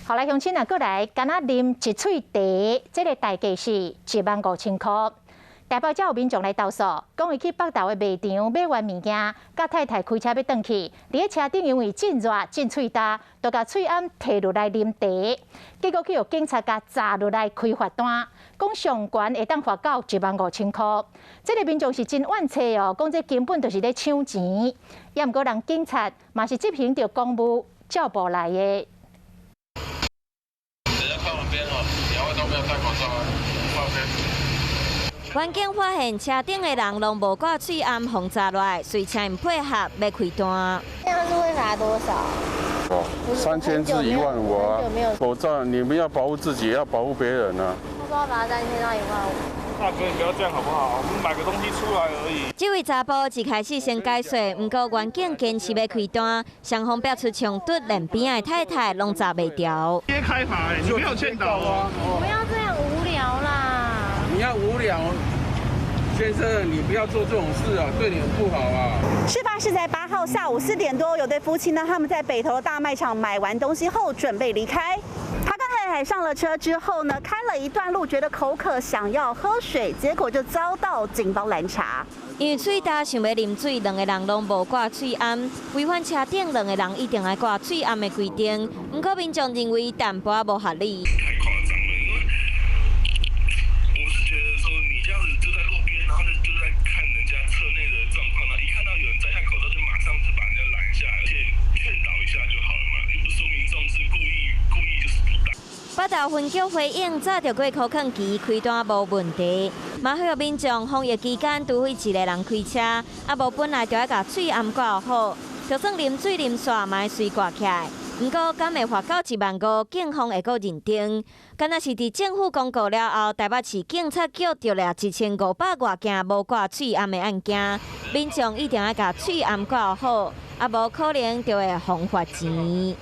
好來，鄉親啊，閣來，敢若啉一喙茶，這個代價是15,000箍。台北才有民眾來投訴，講伊去北投的賣場買完物件，佮太太開車欲轉去，佇咧車頂因為真熱真喙焦，就共喙罨提落來啉茶，結果去予警察共查落來開罰單，講上懸會當罰到一萬五千箍。這個民眾是真怨氣哦，講這根本就是咧搶錢。也毋過人警察嘛是執行著公務照步來的。等下靠旁邊哦，兩位都沒有戴口罩啊，靠邊。員警發現車頂的人攏無掛喙罨，予查落來，隨車毋配合，欲開單。這樣是會罰多少？哦，3000至1.5萬啊。口罩，你們要保護自己，也要保護別人啊。他說要罰3000到1.5萬。大哥，你不要這樣好不好？我們買個東西出來而已。這位查埔一開始先解說，毋過員警堅持欲開單，雙方爆出衝突，連邊仔的太太攏查袂牢。直接開罰，你沒有勸導啊！不要這樣無聊啦！你要無聊，先生，你不要做這種事啊，對你很不好啊。事發是在8號下午4點多，有對夫妻呢，他們在北投的大賣場買完東西後，準備離開。他跟太太上了車之後呢，開了一段路，覺得口渴，想要喝水，結果就遭到警方攔查。因為喙焦想欲啉水，兩個人攏無掛喙罨，違反車頂兩個人一定愛掛喙罨的規定。毋過民眾認為淡薄仔無合理。太誇張了，因為我是覺得說，你這樣子就在路邊，然後就在看人家車內的狀況，呢，一看到有人摘下口罩，就馬上就把人家攔下來，而且勸導一下就好了嘛，又不是說民眾是故意故意就是不戴。北投分局回應，早就過許可期，開單無問題。嘛呼籲民眾防疫期間，除非一個人開車，啊無本來就愛共喙罨掛好，就算啉水啉煞，嘛愛隨掛起來。毋過，敢會罰到1萬5，警方會閣認定。敢若是佇政府公告了後，台北市警察局著掠1500外件無掛喙罨的案件，民眾一定愛共喙罨掛好，啊無可能就會予罰錢。